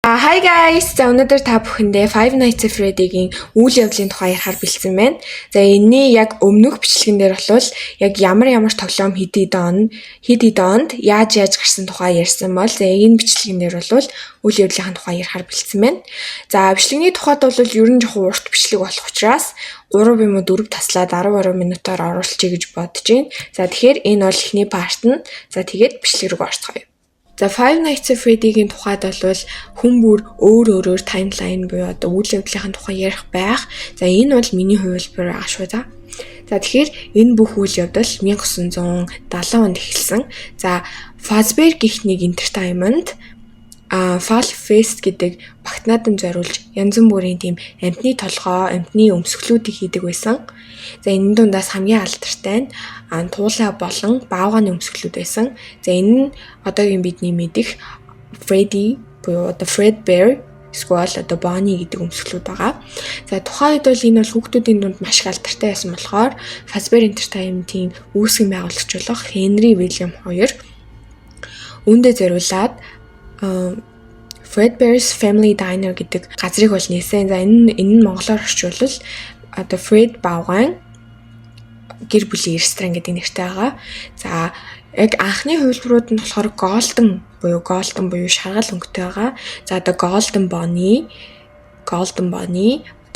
Hi guys. За, өнөөдөр та бүхэндээ Five Nights at Freddy-гийн үйл явдлын тухай ярихаар бэлдсэн байна. За, энэний яг өмнөх бичлэгэн дээр бол яг ямар ямар тоглоом хэд хэд он хэд хэд онд яаж яаж гарсан тухай ярьсан бол, за, энэ бичлэгэн дээр бол үйл явдлын тухай ярихаар бэлдсэн байна. За, бичлэгний тухайд бол ер нь жоохон урт бичлэг болох учраас 3 юм уу 4 таслаад 10 10 минутаар оруулчихъя гэж бодож байна. За, тэгэхээр энэ бол эхний part нь. За, тэгээд бичлэг рүү орцгоё. За, Five Nights at Freddy-гийн тухайд бол хүн бүр өөр өөрөөр timeline буюу одоо үйл явдлын тухай ярих байх. За, энэ бол миний хувилбар байгаа шүү, за. За, тэгэхээр энэ бүх үйл явдал 1970 онд эхэлсэн. За, Fazbear гэх нэг entertainment Fall Fest гэдэг багтнаадам зориулж янз бүрийн тийм амьтны толгой, амьтны өмсгөлүүдийг хийдэг байсан. За, энэ дундаас хамгийн алдартай нь туулай болон баавгайны өмсгөлүүд байсан. За, энэ нь одоогийн бидний мэдих Freddy буюу одоо Fredbear эсвэл одоо Bonnie гэдэг өмсгөлүүд байгаа. За, тухайн үед бол энэ бол хүүхдүүдийн дунд маш их алдартай байсан болохоор Fazbear Entertainment-ийн үүсгэн байгуулагч болох Henry William хоёр үүндээ зориулаад Fredbear's Family Diner гэдэг газрыг бол нээсэн. За, энэ нь монголоор орчуулвал одоо Fred Баавгайн гэр бүлийн ресторан гэдэг нэртэй байгаа. За, яг анхны хувилбарууд нь болохоор golden буюу шаргал өнгөтэй байгаа. За, одоо Golden Bonnie,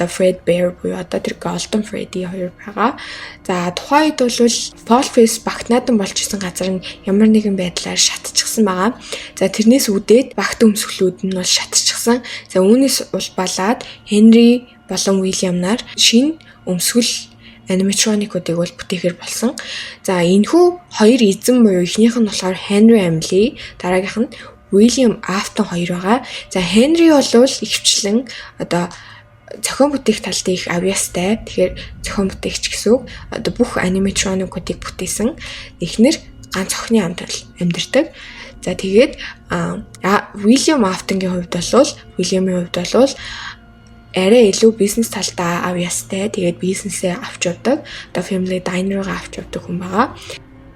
одоо Fredbear буюу одоо тэр Golden Freddy хоёр байгаа. За, тухайн үед бол Fall Fest багтнаадан болж исэн газар нь ямар нэгэн байдлаар шатчихсан байгаа. За, тэрнээс үүдээд багт өмсгөлүүд нь бол шатчихсан. За, үүнээс улбалаад Henry болон William нар шинэ өмсгөл animatronic-уудыг бол бүтээхээр болсон. За, энэхүү хоёр эзэн буюу эхнийх нь болохоор Henry Amley, дараагийнх нь William Afton хоёр байгаа. За, Henry бол ихэвчлэн одоо зохион бүтээх талд их авьяастай. Тэгэхээр зохион бүтээгч гэсэн үг. Одоо бүх animatronic-уудыг бүтээсэн. Эхнэр ганц охины хамт амьдардаг. За, тэгээд William Afton-гийн хувьд бол William-ийн хувьд бол арай илүү бизнес талдаа авьяастай. Тэгээд бизнесээ авч явдаг. Одоо Family Diner-ыг авч явдаг хүн байгаа.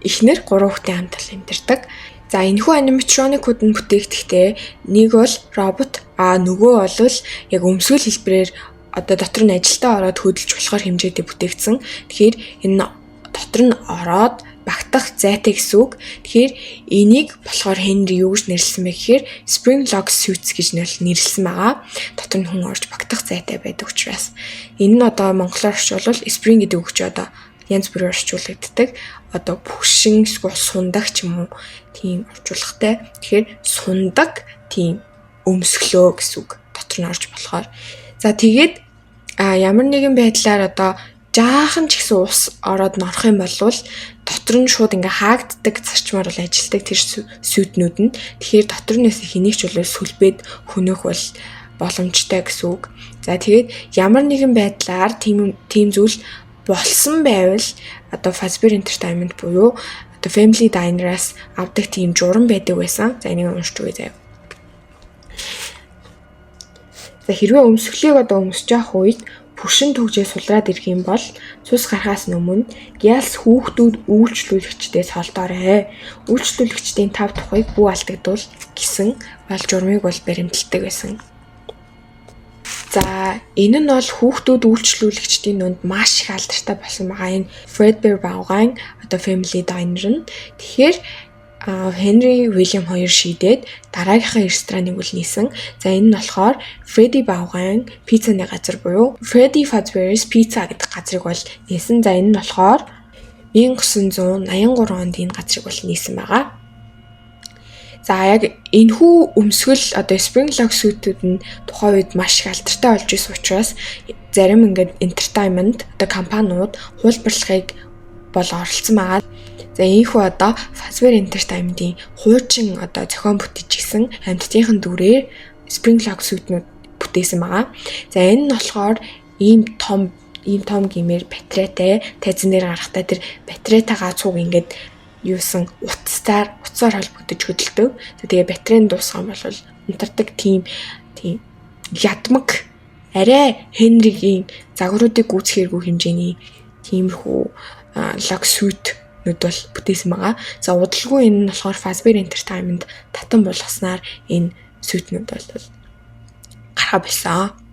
Эхнэр гурван хүүхдийн хамт амьдардаг. За, энэхүү animatronic-ууд нь бүтээхдээ нэг бол робот, а нөгөө бол яг өмсгөл хэлбэрээр одоо дотор нь ажилдаа ороод хөдөлж болохоор хэмжээтэй бүтээгдсэн. Тэгэхээр энэ дотор нь ороод багтах зайтай гэсэн үг. Тэгэхээр энийг болохоор Хенри юу гэж нэрлэсэн бэ гэхээр Spring Lock Suits гэж нэрлэсэн байгаа. Дотор нь хүн орж багтах зайтай байдаг учраас. Энэ нь одоо монголоор орчуулвал spring гэдэг үг чи одоо янз бүрээр орчуулагддаг. Одоо пүшин эсвэл сундаг ч юм уу, тийм орчуулгатай. Тэгэхээр сундаг тийм өмсгөлөө гэсэн үг, дотор нь орж болохоор. За, тэгээд ямар нэгэн байдлаар одоо жаахан ч гэсэн ус ороод норох юм бол дотор нь шууд ингээ хаагддаг зарчмаар бол ажилтдаг тэр suit нүүд нь. Тэгэхээр дотор нь хэнийг ч бол сүлбээд хөнөөх бол боломжтой гэсэн үг. За, тэгээд ямар нэгэн байдлаар тийм тийм зүйл болсон байвал одоо Fazbear Entertainment буюу одоо Family Diner-аас авдаг тийм журам байдаг байсан. За, энийг уншиж өгье заяа. За, хэрвээ өмсгөлийг одоо өмсөж явах үед пүршин түгжээ сулраад ирэх юм бол цус гарахаас өмнө гялс хүүхдүүд үйлчлүүлэгчдээс холдоорой. Үйлчлүүлэгчдийн тав тухыг бүү алдагдуул гэсэн бол журмыг бол баримталдаг байсан. За, энэ нь бол хүүхдүүд үйлчлүүлэгчдийн дунд маш их алдартай болсон байгаа, энэ Fredbear Баавгайн одоо Family Diner нь. Тэгэхээр Henry William хоёр шийдээд дараагийнхаа рестораныг бол нээсэн. За, энэ нь болохоор Freddy Баавгайн пиццаны газар буюу Freddy Fazbear's Pizza гэдэг газрыг бол нээсэн. За, энэ нь болохоор 1983 онд энэ газрыг бол нээсэн байгаа. За, яг энэхүү өмсгөл одоо Spring Lock suit-үүд нь тухайн үед маш их алдартай болж исэн учраас зарим ингээд entertainment одоо компаниуд хуулбарлахыг бол оролцсон байгаа. За, энэхүү одоо Fazbear Entertainment-ийн хуучин одоо зохион бүтээж исэн амьтдынхын дүрээр Spring Lock suit-нүүд бүтээсэн байгаа. За, энэ нь болохоор ийм том гимээр батарейтай, тайзан дээр гарахтаа тэр батарейтайгаа цуг ингээд юусан утсаар холбогдож хөдөлдөг. Тэгээ батарей нь дуусах юм бол унтардаг, тийм тийм ядмаг, арай Хенригийн загваруудыг гүйцэхэргүй хэмжээний тиймэрхүү lock suit нүүд бол бүтээсэн байгаа. За, удалгүй энэ нь болохоор Fazbear Entertainment татан болгосноор энэ suit нүүд бол гарахаа болсон.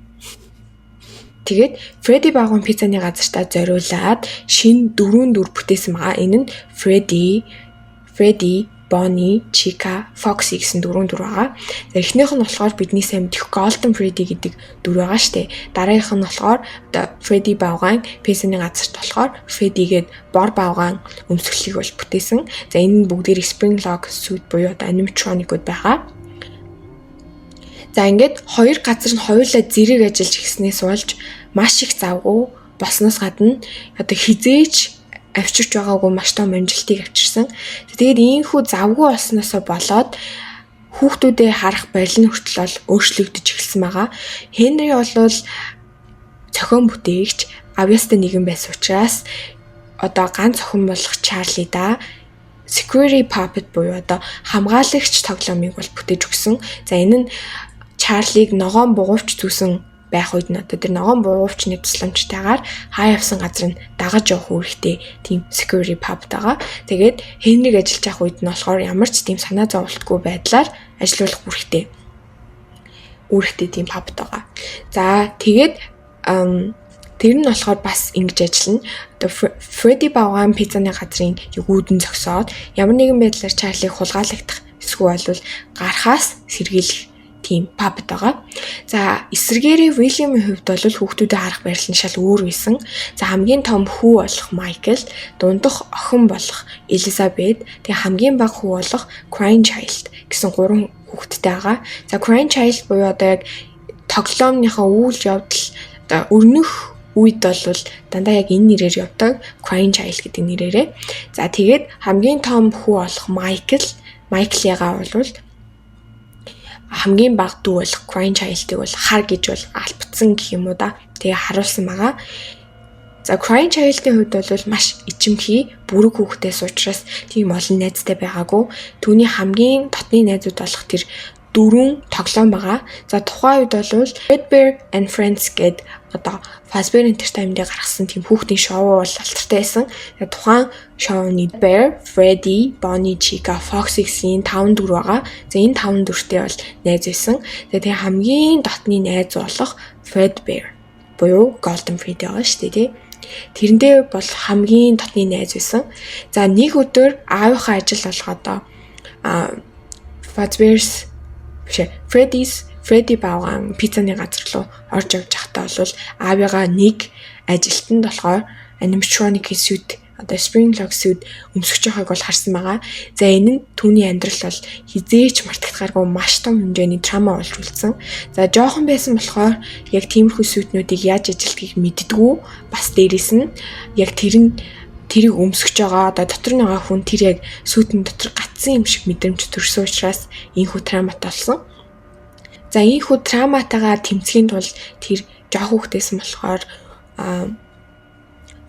Тэгээд Freddy Баавгайн пиццаны газартаа зориулаад шинэ дөрвөн дүр бүтээсэн байгаа. Энэ нь Freddy, Bonnie, Chica, Foxy гэсэн дөрвөн дүр байгаа. За, эхнийх нь болохоор бидний сайн мэдэх Golden Freddy гэдэг дүр байгаа штэ. Дараагийнх нь болохоор одоо Freddy Баавгайн пиццаны газарт болохоор Freddy гээд бор баавгайн өмсгөлийг бол бүтээсэн. За, энэ нь бүгдээр Spring Lock suit буюу одоо animatronic-ууд байгаа. За, ингээд хоёр газар нь хоёулаа зэрэг ажиллаж ирснээс болж маш их завгүй болсноос гадна одоо хэзээ ч авчирч байгаагүй маш том амжилтыг авчирсан. Тэгээд ийхүү завгүй болсноосоо болоод хүүхдүүдээ харах барил нь хүртэл бол өөрчлөгдөж эхэлсэн байгаа. Хенри бол зохион бүтээгч, авьяастай нэгэн байсан учраас одоо ганц охин болох Чарлида security puppet буюу одоо хамгаалагч тоглоомыг бол бүтээж өгсөн. За, энэ нь Чарлиг ногоон бугуйвч зүүсэн байх үед нь одоо тэр ногоон бугуйвчны тусламжтайгаар хаа явсан газар нь дагаж явах үүрэгтэй тийм security puppet байгаа. Тэгээд Хенриг ажиллаж явах үед нь болохоор ямар ч тийм санаа зовлтгүй байдлаар ажилуулах үүрэгтэй тийм puppet байгаа. За, тэгээд тэр нь болохоор бас ингэж ажиллана. Одоо Freddy Баавгайн пиццаны газрын яг үүдэн зогсоод ямар нэгэн байдлаар Чарлиг хулгайлагдах эсвэл бол гарахаас сэргийлэх тийм puppet байгаа. За, эсрэгээрээ Уильямын хувьд бол хүүхдүүдэд харах байрлал нь шал өөр байсан. За, хамгийн том хүү болох Майкл, дундах охин болох Элизабет, тэгээ хамгийн бага хүү болох Crying Child гэсэн гурван хүүхэдтэй байгаа. За, Crying Child буюу одоо яг тоглоомныхоо үйл явдал одоо өрнөх үед бол дандаа яг энэ нэрээр явдаг, Crying Child гэдэг нэрээрээ. За, тэгээд хамгийн том хүү болох Майкл ягаа бол хамгийн бага дүү болох Crying Child-ыг бол хар гэж бол албацсан гэх юм уу да. Тэгээ харуулсан байгаа. За, Crying Child-ийн хувьд бол маш ичимхий, бүрэг хүүхдээс учраас тийм олон найзтай байгаагүй. Түүний хамгийн дотны найзууд болох тэр дөрвөн тоглоом байгаа. За, тухайн үед бол Fredbear and Friends гээд одоо Fazbear Entertainment-ийн гаргасан тийм хүүхдийн шоу бол алдартай байсан. Тэгээ тухайн шоуны Bear, Freddy, Bonnie, Chica, Foxy гэсэн таван дүр байгаа. За, энэ таван дүртэй бол найз байсан. Тэгээ хамгийн дотны найз болох Fredbear буюу Golden Freddy байгаа шүү дээ, тий. Тэрэндээ бол хамгийн дотны найз байсан. За, нэг өдөр аавынхаа ажил болгоодоо Fazbear's биш ээ, Freddy's, Freddy Баавгайн пиццаны газар руу орж явж байхдаа бол аавыгаа нэг ажилтнанд болохоор animatronic suit, одоо spring lock suit өмсөж байгааг бол харсан байгаа. За, энэ нь түүний амьдрал бол хэзээ ч мартагдахааргүй маш том хэмжээний trauma болж үлдсэн. За, жоохон байсан болохоор яг тиймэрхүү suit нүүдийг яаж ажилладгийг мэддэггүй. Бас дээрэс нь яг тэр нь тэрийг өмсөж байгаа, одоо дотор нь байгаа хүн тэр яг suit эн дотор гацсан юм шиг мэдрэмж төрсөн учраас ийхүү trauma тай болсон. За, ийхүү trauma тайгаа тэмцэхийн тулд тэр жоох хүүхдээсэн болохоор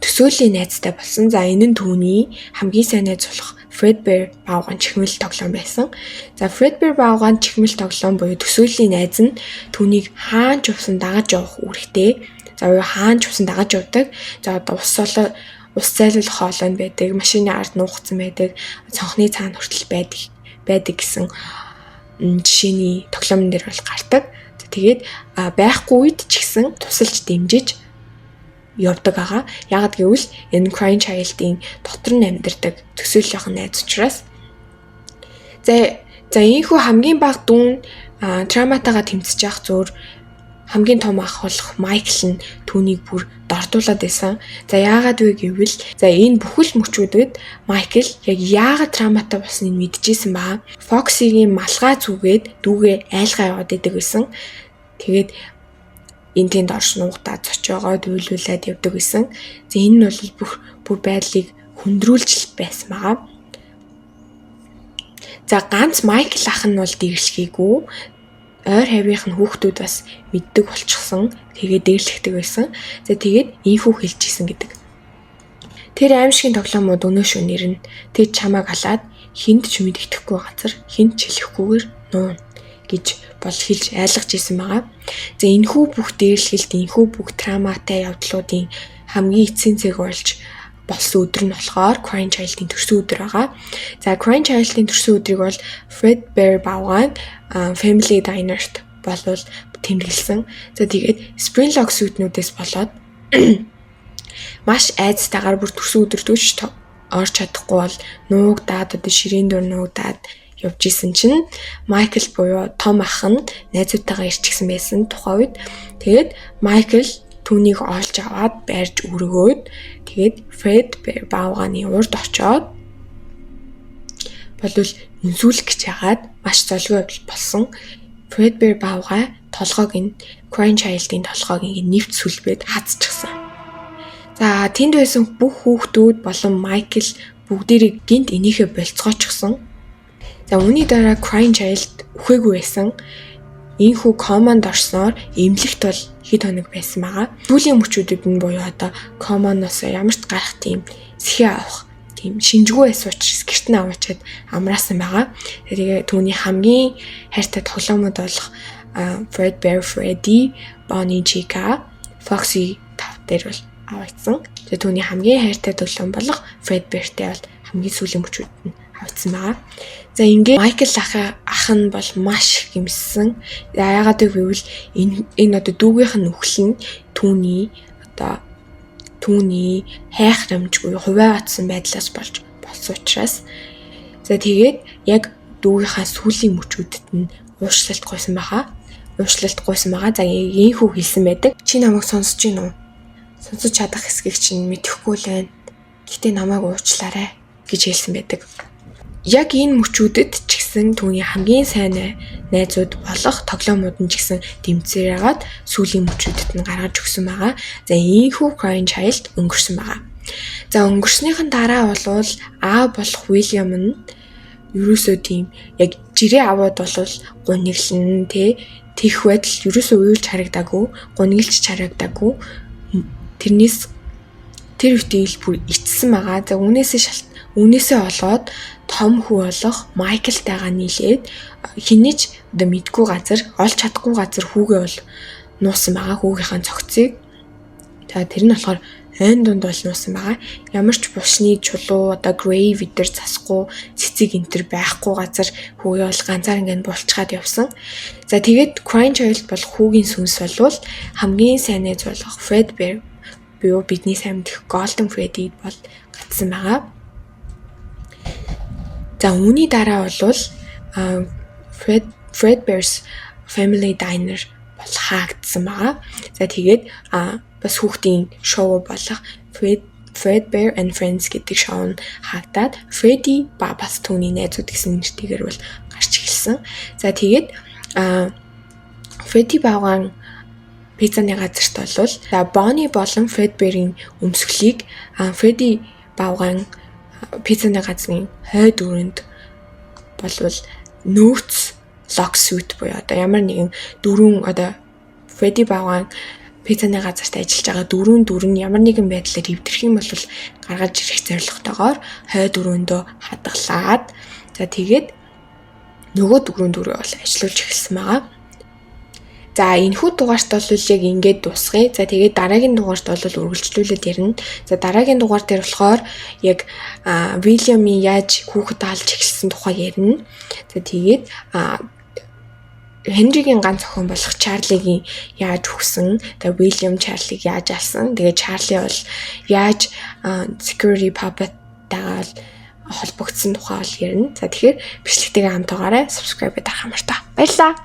төсөөллийн найзтай болсон. За, энэ нь түүний хамгийн сайн найз болох Fredbear Баавгайн чихмэл тоглоом байсан. За, Fredbear Баавгайн чихмэл тоглоом буюу төсөөллийн найз нь түүнийг хаан ч явсан дагаж явах үүрэгтэй. За, буюу хаан ч явсан дагаж явдаг. За, одоо ус зайлуулах хоолойнд байдаг, машины ард нуугдсан байдаг, цонхны цаана хүртэл байдаг гэсэн жишээний тоглоомн дээр бол гардаг. Тэгээд байхгүй үед ч гэсэн тусалж дэмжиж явдаг байгаа. Яагаад гэвэл энэ Crying Child-ийн дотор нь амьдардаг төсөөллийнх нь найз учраас. За, ийхүү хамгийн бага дүүн trauma тайгаа тэмцэж явах зуур хамгийн том ах болох Майкл нь түүнийг бүр дордуулаад байсан. За, яагаад вэ гэвэл, за, энэ бүхэл мөчүүдэд Майкл яг яагаад trauma тай болсныг мэдчихсэн ба. Фоксигийн малгай зүгээд дүүгээ айлгаа яваад идэг байсан. Тэгээд энэ тэнд орш нуугдаад цочоогоо дүүлүүлээд явдаг байсан. За, энэ нь бол бүх бүр байдлыг хүндрүүлж байсан байгаа. За, ганц Майкл ах нь бол дээрлэхийгүй, ойр хавийнх нь хүүхдүүд бас мэддэг болчихсон. Тэгээд дээрлэхдэг байсан. За, тэгээд ийхүү хэлж исэн гэдэг. Тэр аймшгийн тоглоомууд өнөө шөнөөр нь тэр чамааг алаад хэнд ч мэдэгдэхгүй газар, хэнд ч хэлэхгүйгээр нууна гэж бол хэлж айлгаж исэн байгаа. За, энэхүү бүх дээрлэхэлт, энэхүү бүх trauma тай явдлуудын хамгийн эцсийн цэг болсон өдөр нь болохоор Crying Child-ийн төрсөн өдөр байгаа. За, Crying Child-ийн төрсөн өдрийг бол Fredbear Баавгайн Family Diner-т болвол тэмдэглэсэн. За, тэгээд spring lock suit-нүүдээс болоод маш айцтайгаар бүр төрсөн өдөртөөч орж чадахгүй бол нуугдаад, одоо ширээн дөр нуугдаад явж исэн чинь Майкл буюу том ах нь найзуудтайгаа ирчихсэн байсан тухайн үед. Тэгээд Майкл түүнийг олж аваад барьж өргөөд, тэгээд Фред баавгааны урд очоод болвол үнсүүлэх гэж хагаад маш золгүй болсон. Fredbear баавгай толгойг нь, Crying Child-ийн толгойг ингэ нэвт сүлбээд хатчихсан. За, тэнд байсан бүх хүүхдүүд болон Майкл бүгдээрээ гэнэт инээхээ болцгоочихсон. За, үүний дараа Crying Child үхээгүй байсан. Ийхүү команд орсноор эмнэлэгт бол хэд хоног байсан байгаа. Сүүлийн мөчүүдэд нь буюу одоо команоос ямар ч гарах тийм сэхээ авах тийм шинжгүй байсан учраас гэрт нь аваачаад амраасан байгаа. Тэгээ түүний хамгийн хайртай тоглоомод болох Fredbear Freddy, Bonnie Chica, Foxy тав дээр бол аваагдсан. Тэгээ түүний хамгийн хайртай тоглоом болох Fredbear-тэй бол хамгийн сүүлийн мөчүүд нь авагдсан байгаа. За, ингээд Майкл ах нь бол маш их гэмссэн. Яагаад гэвэл энэ одоо дүүгийнх нь үхэл нь түүний хайхрамжгүй хувиа батсан байдлаас болж болсон учраас. За, тэгээд яг дүүгийнхаа сүүлийн мөчүүдэд нь уучлалт гуйсан байгаа. Уучлалт гуйсан байгаа. За, ийхүү хэлсэн байдаг. "Чи намайг сонсож гин үү? Сонсож чадах хэсгийг чинь мэдэхгүй л байна. Гэхдээ намайг уучлаарай" гэж хэлсэн байдаг. Яг энэ мөчүүдэд ч гэсэн түүний хамгийн сайн найзууд болох тоглоомууд нь ч гэсэн дэмжсээр хагаад сүүлийн мөчүүдэд нь гаргаж өгсөн байгаа. За, ийхүү Crying Child өнгөрсөн байгаа. За, өнгөрснийхэн дараа болвол аав болох Уильям нь ерөөсөө тийм яг жирээ аваад болвол гуниглан те тех байдал ерөөсөө уйлж харагдаагүй, гуниглж харагдаагүй. Тэрнээс тэр үеийн бүр ичсэн байгаа. За, үүнээсээ болоод том хүү болох Майклтайгаа нийлээд хинэж одоо мэдгүй газар, олж чадахгүй газар хүүгээ бол нуусан байгаа, хүүгийнхаа цогцыг. За, тэр нь болохоор ойн дунд бол нуусан байгаа. Ямар ч булшны чулуу, одоо grave эдэр засахгүй, цэцэг энтер байхгүй газар хүүгээ бол ганцаар ингээд булчгаад явсан. За, тэгээд Crying Child болох хүүгийн сүнс болвол хамгийн сайн найз болох Fredbear буюу бидний сайн мэдэх Golden Freddy бол гацсан байгаа. За, үүний дараа болвол Fredbear's Family Diner бол хаагдсан байгаа. За, тэгээд бас хүүхдийн шоу болох Fredbear and Friends гэдэг шоу нь хаагдаад Freddy ба бас түүний найзууд гэсэн нэртэйгээр бол гарч эхэлсэн. За, тэгээд Freddy баавгайн пиццаны газарт болвол за Bonnie болон Fredbear-ийн өмсгөлийг Freddy баавгайн пиццаны газрын хойд өрөөнд болвол нөөц lock suit буюу одоо ямар нэгэн дөрвөн, одоо Freddy баавгайн пиццаны газарт ажиллаж байгаа дөрвөн дүр нь ямар нэгэн байдлаар эвдэрх юм бол гаргаж ирэх зорилготойгоор хойд өрөөндөө хадгалаад, за, тэгээд нөгөө дөрвөн дүрээ бол ажиллуулж эхэлсэн байгаа. За, энэхүү дугаарт бол яг ингээд дуусгая. За, тэгээд дараагийн дугаарт бол үргэлжлүүлээд ярина. За, дараагийн дугаар дээр болохоор яг Вильямын яаж хүүхэд алж эхэлсэн тухай ярина. За, тэгээд Хенригийн ганц охин болох Чарлигийн яаж өгсөн, тэгээ Уильям Чарлиг яаж алсан, тэгээ Чарли бол яаж security puppet-тайгаа холбогдсон тухай бол ярина. За, тэгэхээр бичлэгтэйгээ хамт байгаарай. Subscribe дарах мартаа. Баярлалаа.